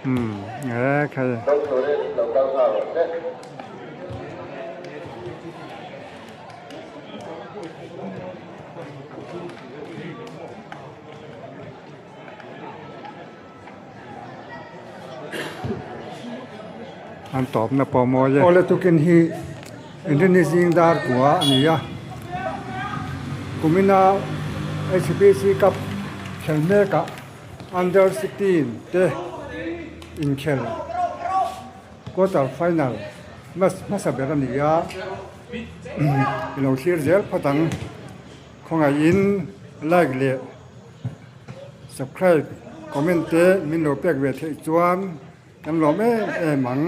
Umm e khai. An tawpna pawh mawi e. Awle tukin hi Inrini zing dar kua a ni a, kumina HPC Cup khel mekah Under 16 te inkhel quarter final match hmasa ber a ni a, i lo thlir zel phawt ang. Khawngaihin like leh subscribe comment te min lo pek ve theih chuan kan lawm em em ang.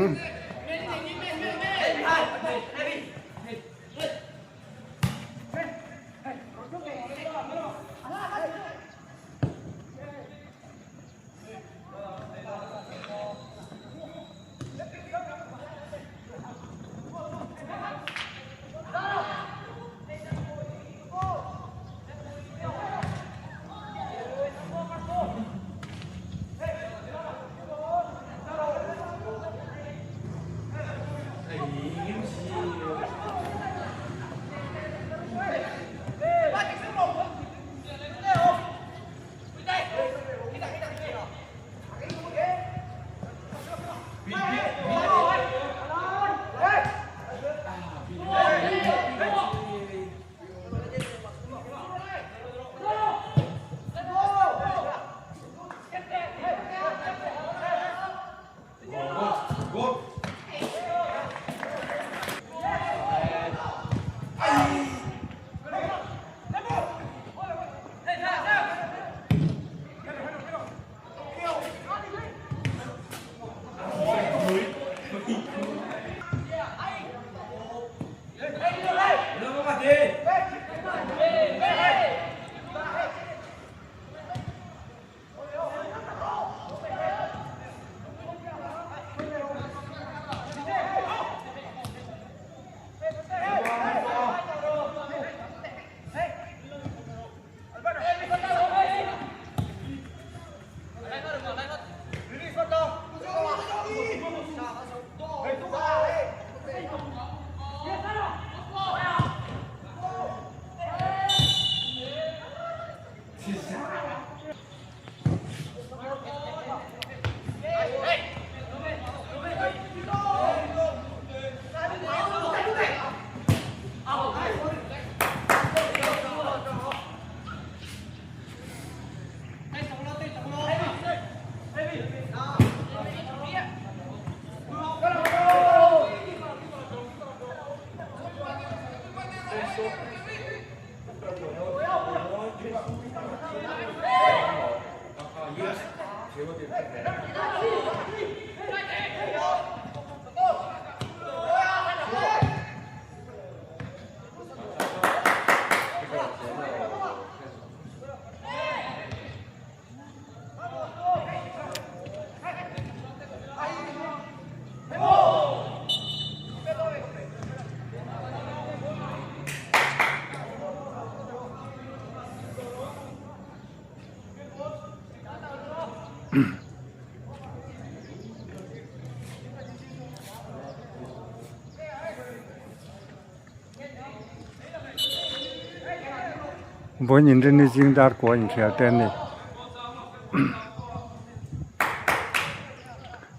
Vawiin inrinni zing dar kua inkhel te an ni.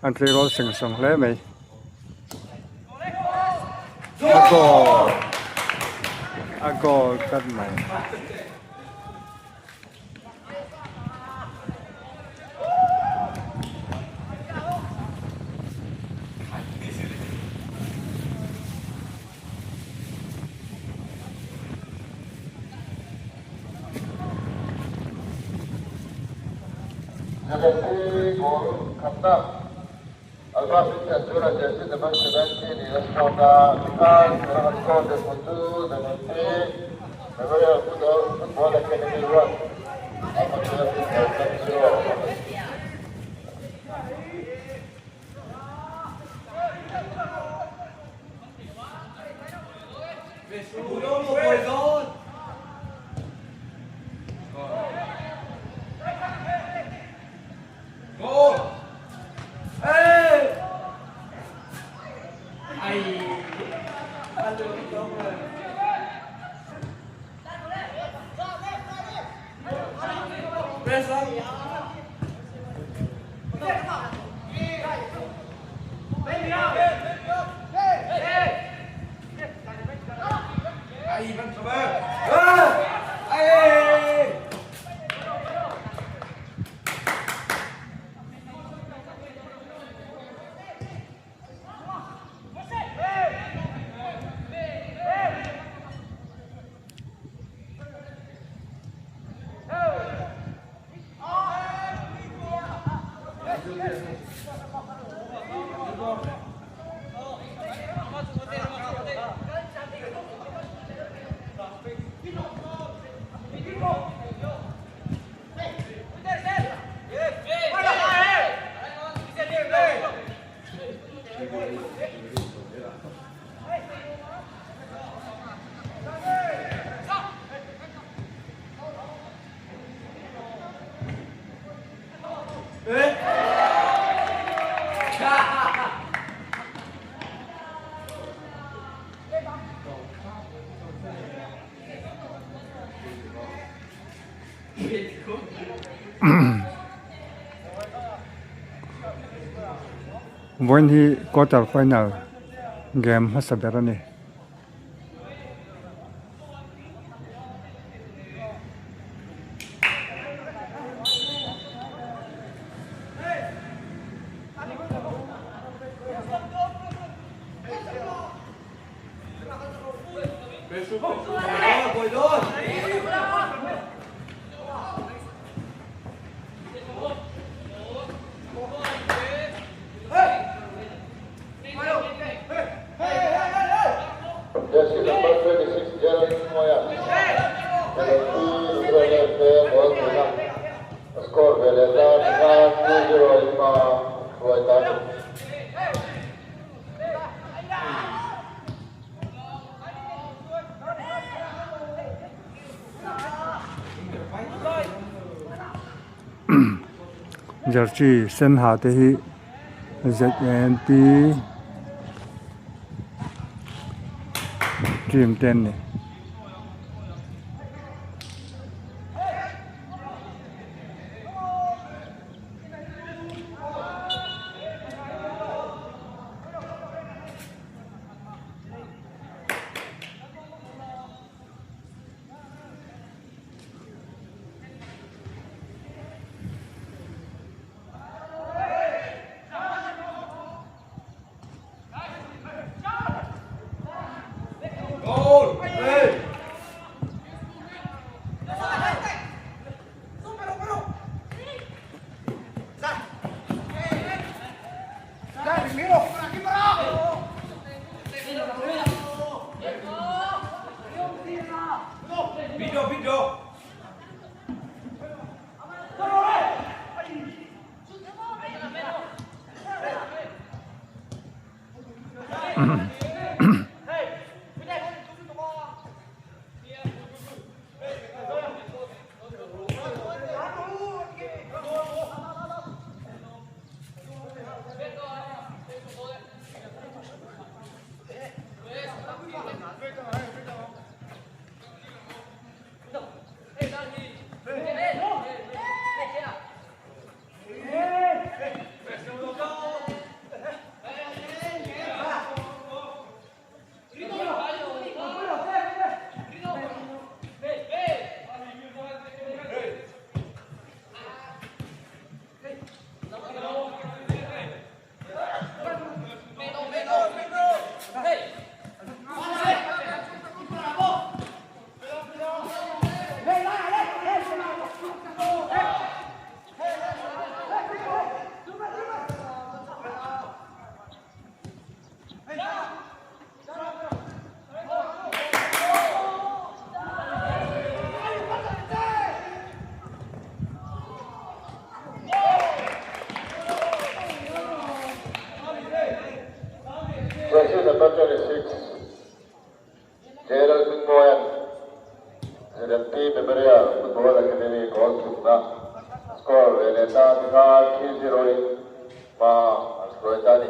An tleirawl seng sawng hle mai. A goal! A goal tlat mai. Zirlai goal khatna Alpha Christian chuan a jersey number 17 in a score a, tikhan tuna an score dinhmun chu Zirlai Memorial Football Academy ruat Alpha Christian 0. Vawiin hi quarter final game hmasa ber a ni. Jersey number 26 Gerald Moya LNP Israel te goal thuna a score ve leh ta tikhan 2-0 in hma hruai ta a ni. Jersey sen ha te hi ZNP team te an ni. Jersey number 26 Gerald Mingmoyan ZMP Memorial Football Academy goal thumna score ve leh ta tikhan 3-0 in hma an hruai ta a ni.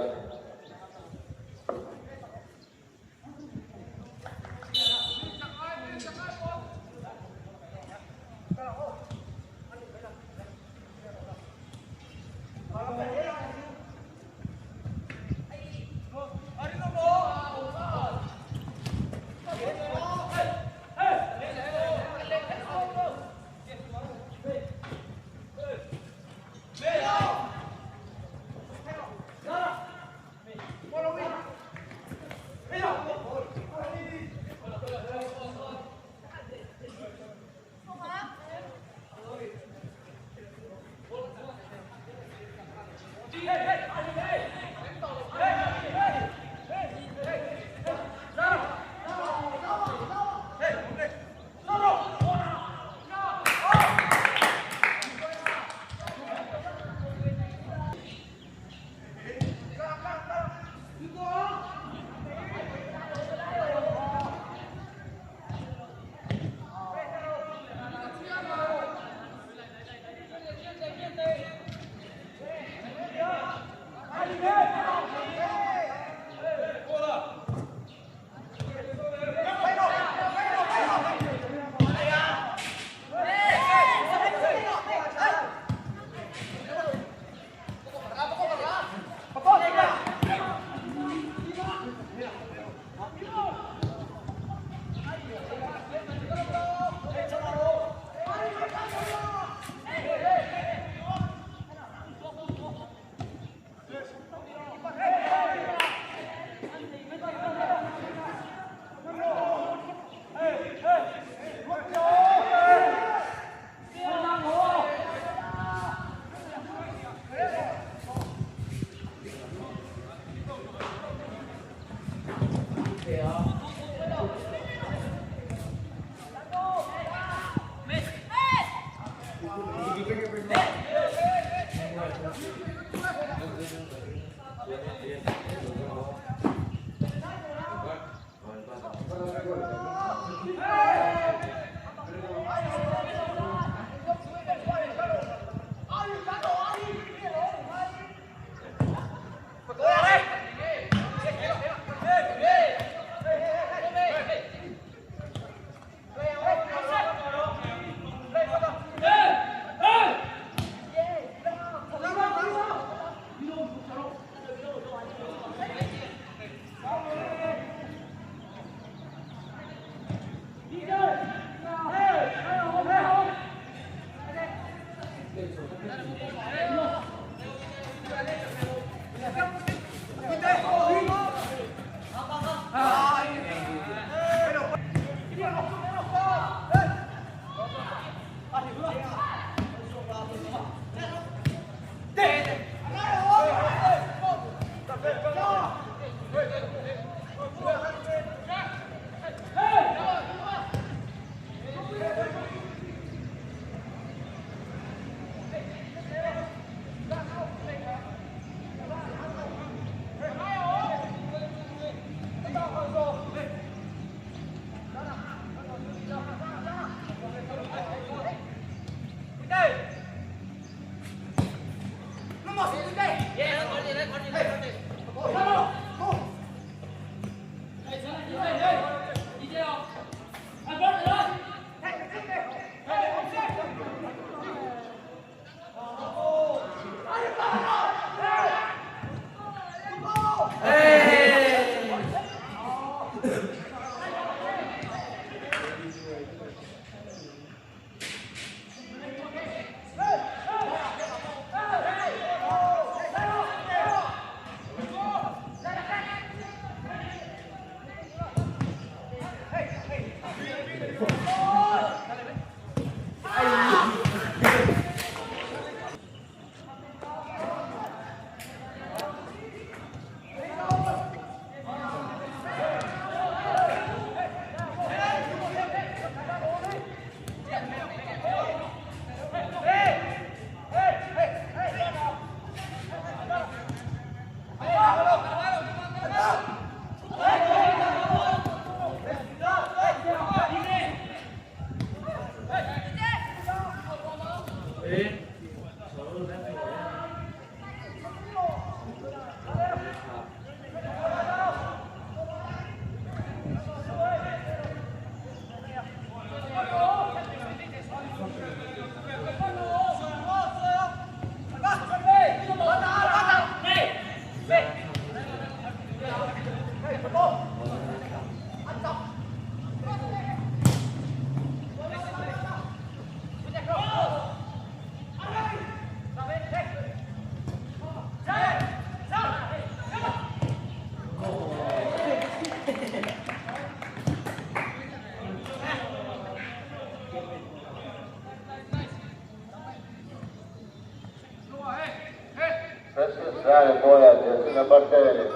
Number 7.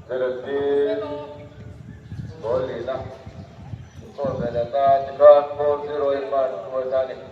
17. Goal lina. Score veleta tikhan 4-0 in part 2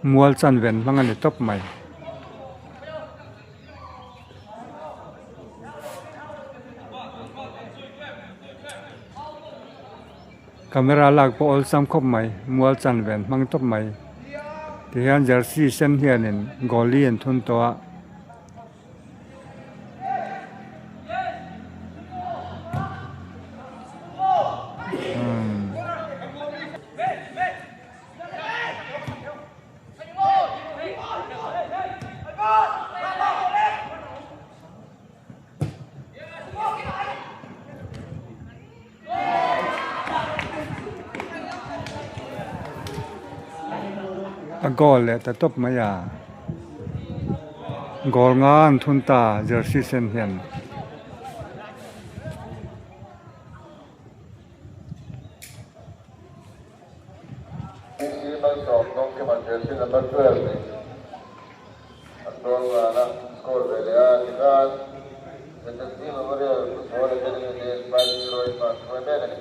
Mual chanve an hmang a ni tawp mai. Camera lak pawh awlsam khawp mai mual chanve an hmang tawp mai tihian jersey sen hianin goalie an thun tawh a. A goal leh ta tawp mai a goal nga an thun ta jersey sen hian. An dawn ngana score ve leh a, tikhan SSC Memorial Football Academy nen 5-0 in hma an hruai mek a ni.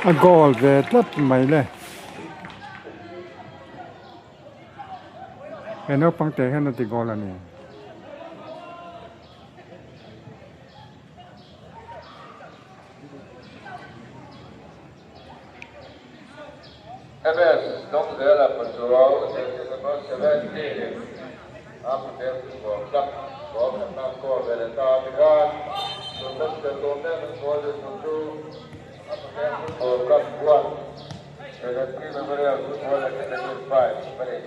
A goal ve tlat mai le. He naupang te hian a ti goal a ni. MS Dawngzela Pachuau jersey number 17 a Putem Football Club goal khatna score ve leh ta a tikhan tun match tel dawn mek an goal leh tur chu a Putem Football Club 1 SSP Memorial Football Academy 5 a ni.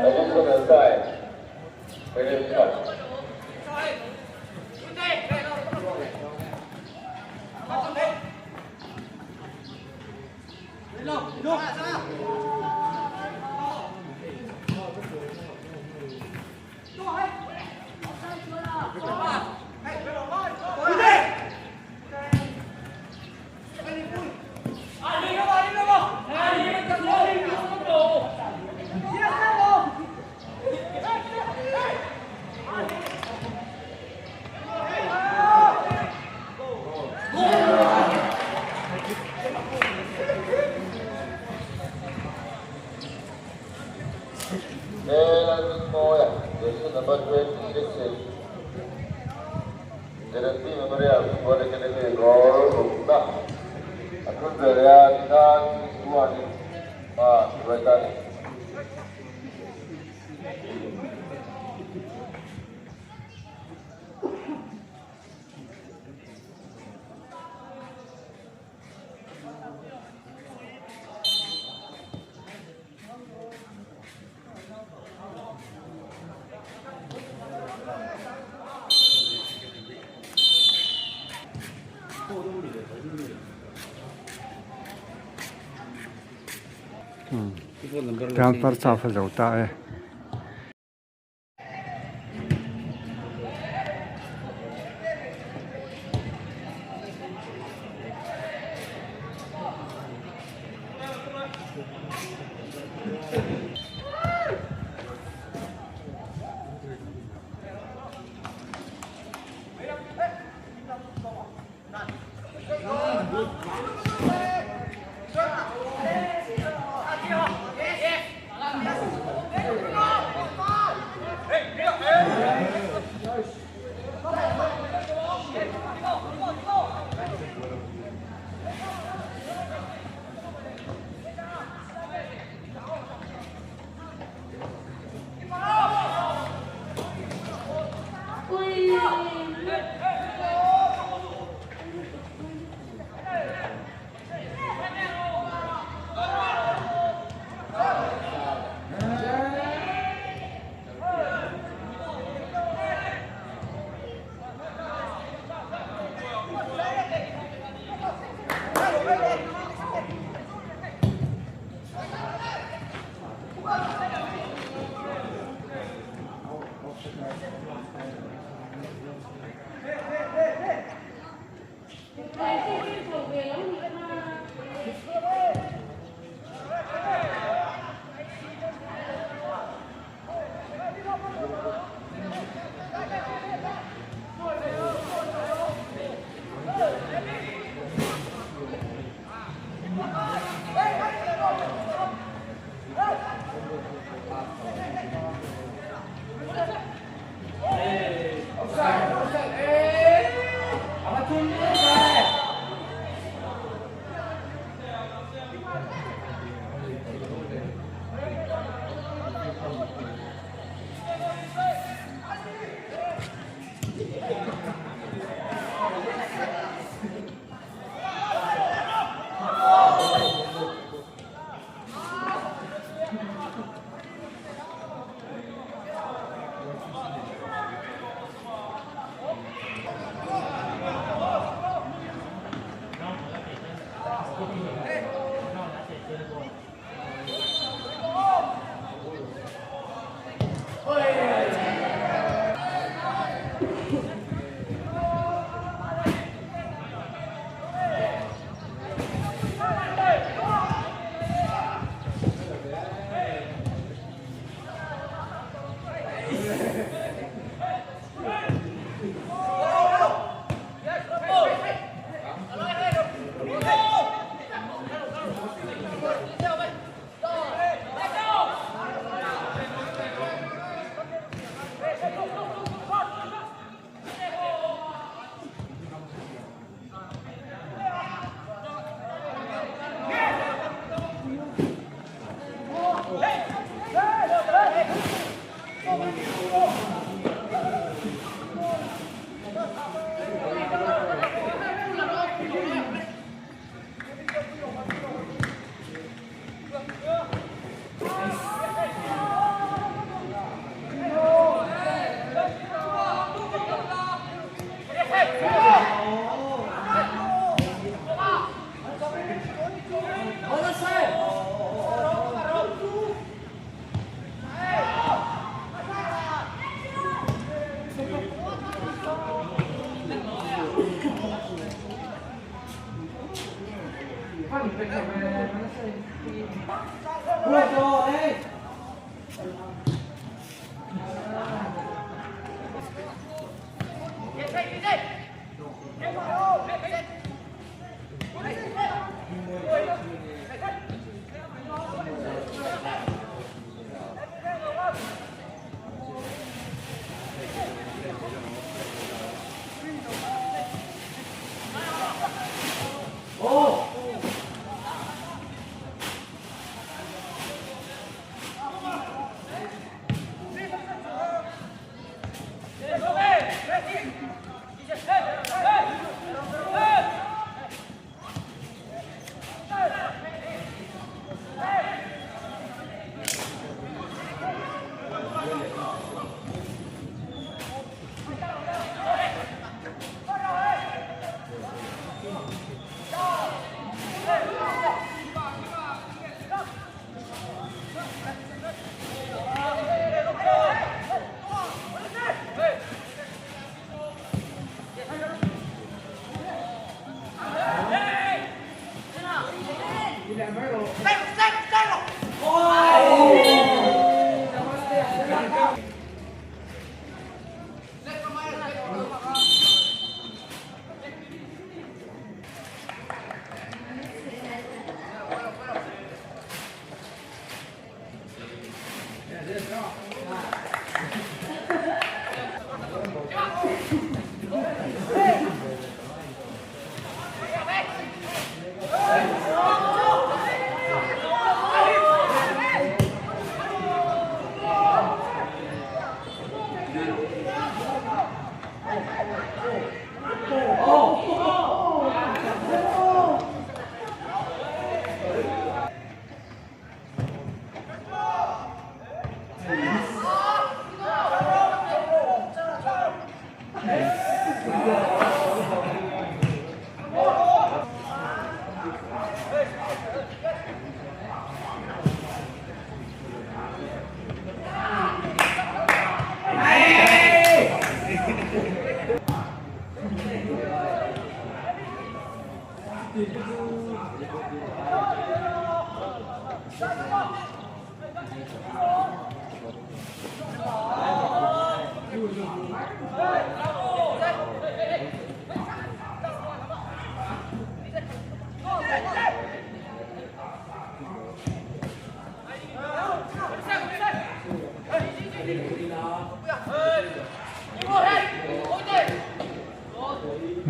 Additional time, minute khat. jersey number 26 in Jersey Memorial Football Academy goal hukna a thun ve leh a, tikhan 6-1 in hma a hruai ta a ni. Transfer chaf a zo ta e.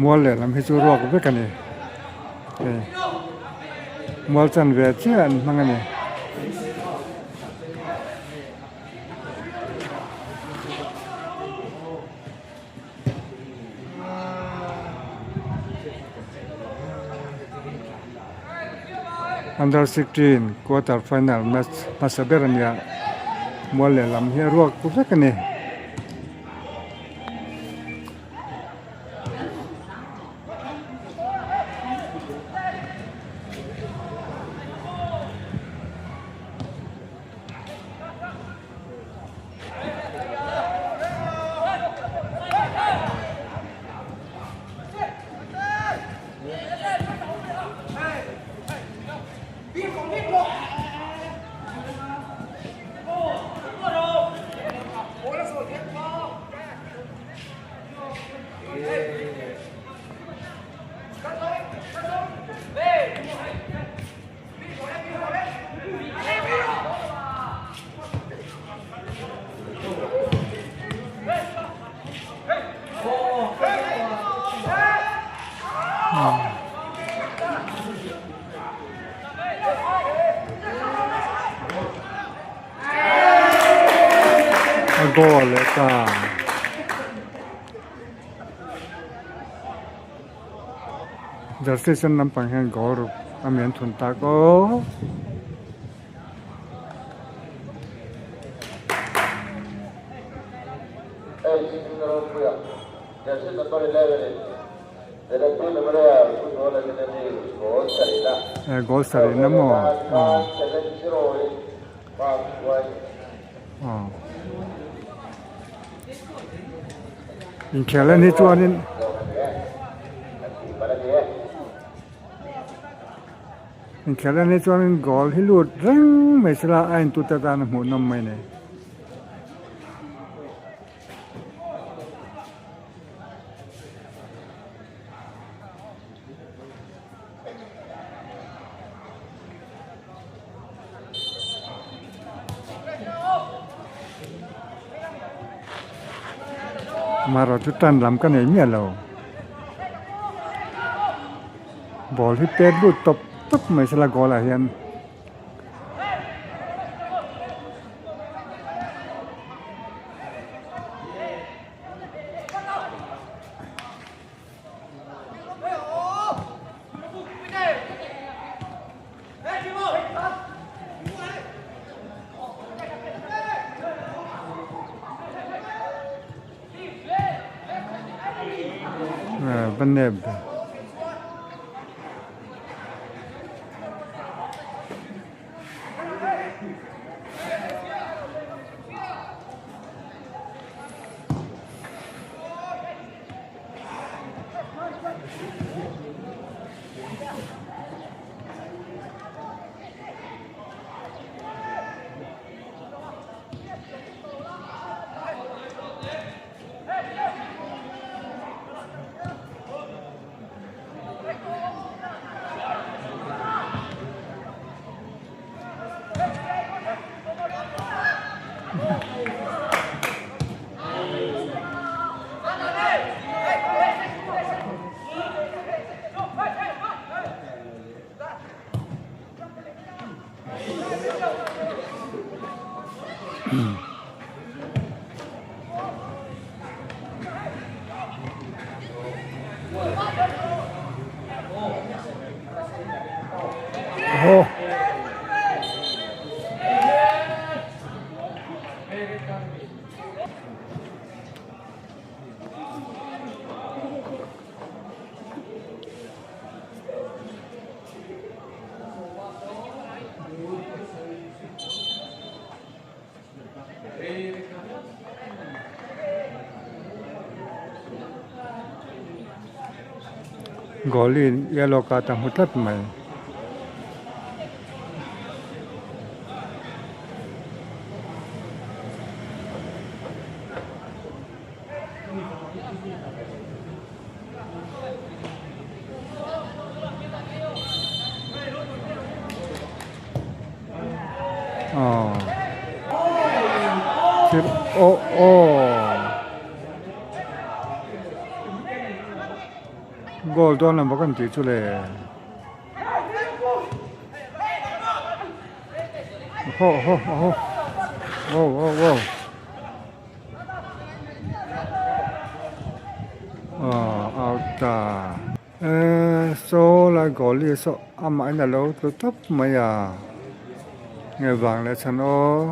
Mual lehlam hi chu ruak vek a ni hei mual chanve chiah an hmang a ni. Under 16 quarter final match hmasa ber a nia mual lehlam hi a ruak vek a ni. A goal leh ta. Jersey sen lampang hian goal ruk a men thun tak aw. Goal sarih na maw aw aw inkhel a ni chuanin inkhel a ni chuanin goal hi lut reng mai sela a entute tan a hmuhnawm mai a ni. Amaherawh chu tan lam ka nei miah lo ball hi pet lut tawp tawp mai sela goal ah hian. Va nep ve. Goalie in yellow card a hmu tlat mai. Aw thil aw aw goal dawn lam bawk an tih chu le haw haw haw wow wow wow. Aw out ta eee saw lai goalie saw amah in alo tlu tawp mai a nge vang leh chhan aw.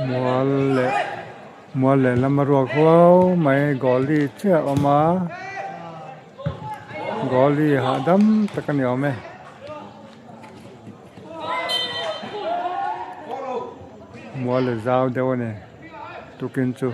Mual leh mual leh lama ruak huau mai gawli chiah a awm a gawli hahdam tak a ni awm e. Mual leh zau deuh a ni tukin chu.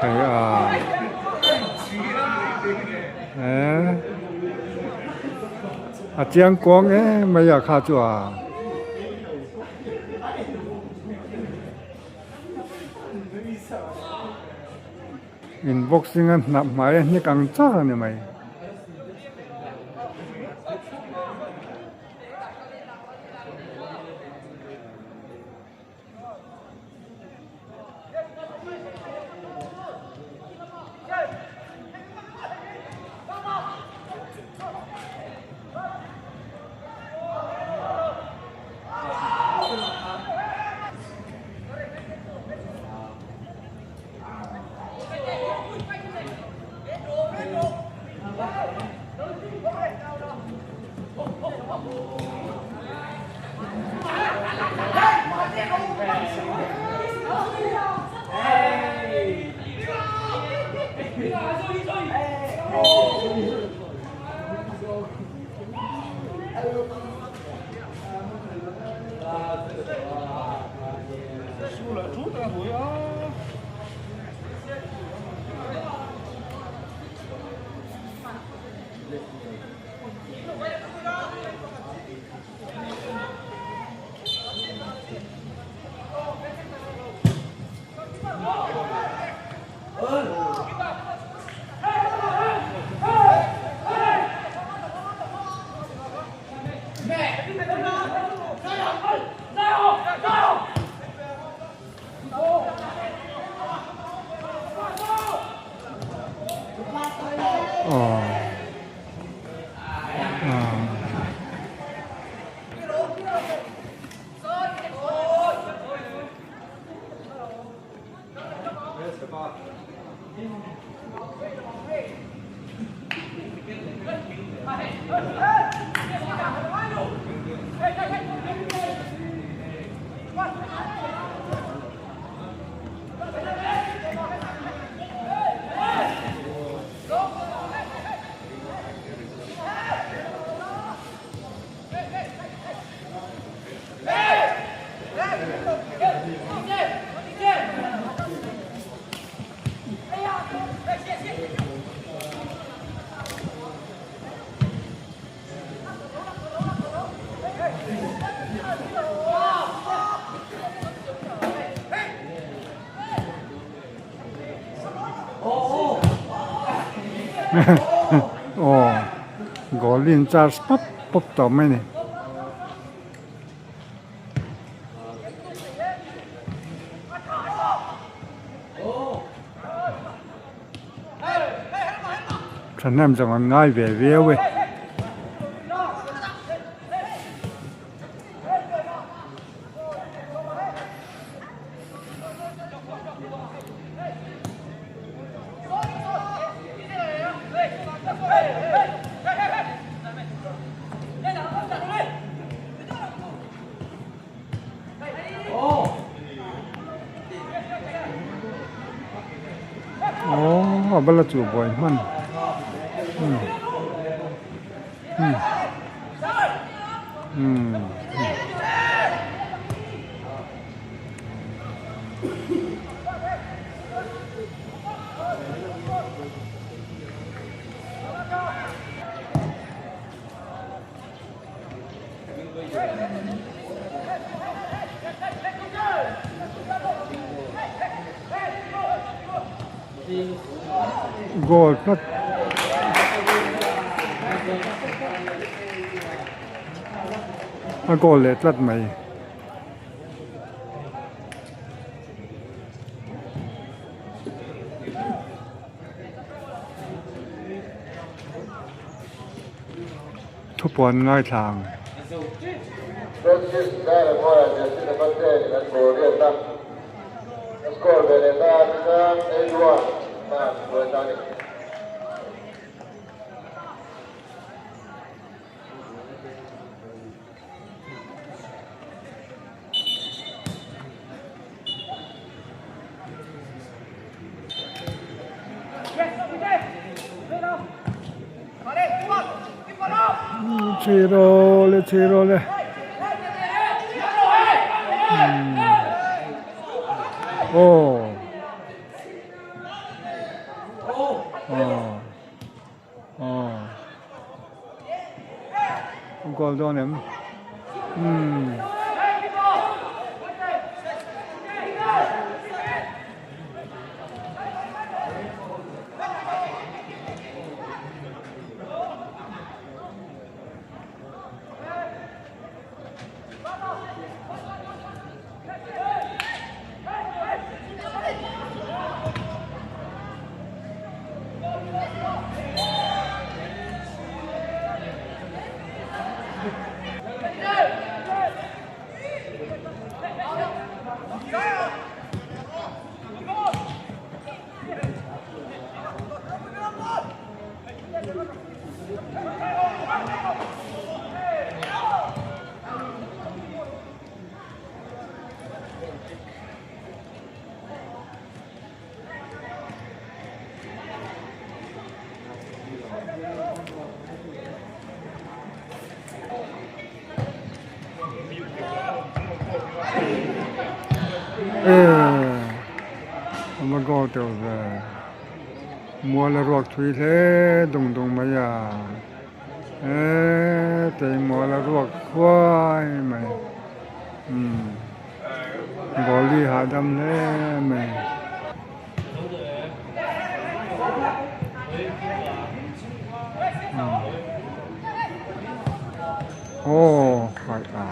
Hei a eh a chiang kuang em mai a kha chu a. In boxing a hnap hmai a hnek ang char a ni mai. Aw goal in charge pawp pawp tawh mai a ni. Thahnem zawng an ngai ve viau e. Aww a va la chu buai hman umm umm umm. Goal tlat a goal leh tlat mai. Thupuan ngaithla ang. Francis Zairamuara jersey number 10 in an goal riat a, a score ve leh ta chuan Edward tan hruai ta a ni. Chhiro le chhiro le aw aw aw goal dawn em umm. Eee a goal teuh ve mual a ruak thui hle dung dung mai a eee tei mual a ruak khuai mai umm goalie hahdam hle mai. Aw khai a.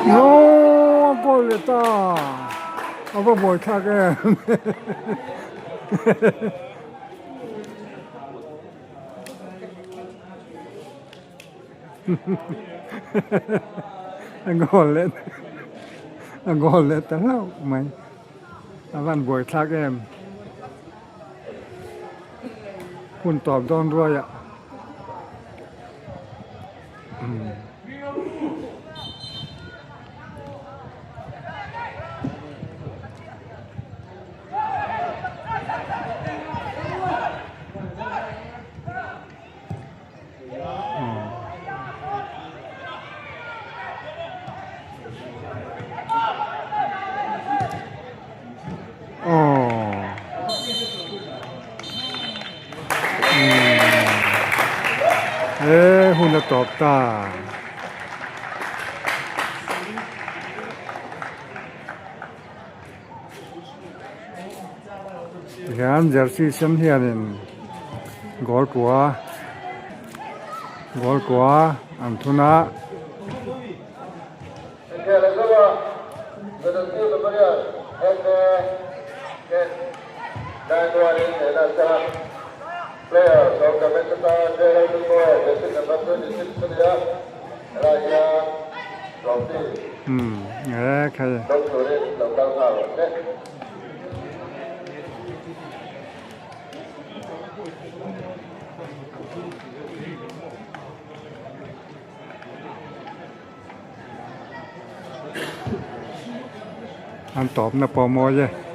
No a goal leh ta a va buai thlak em a goal leh a goal leh ta hlauh mai a van buai thlak em hun tawp dawn ruai ah. He hun a tawp ta. Tihian jersey sen hianin goal kua goal kua an thun a. Umm e khai. An tawpna pawh mawi e.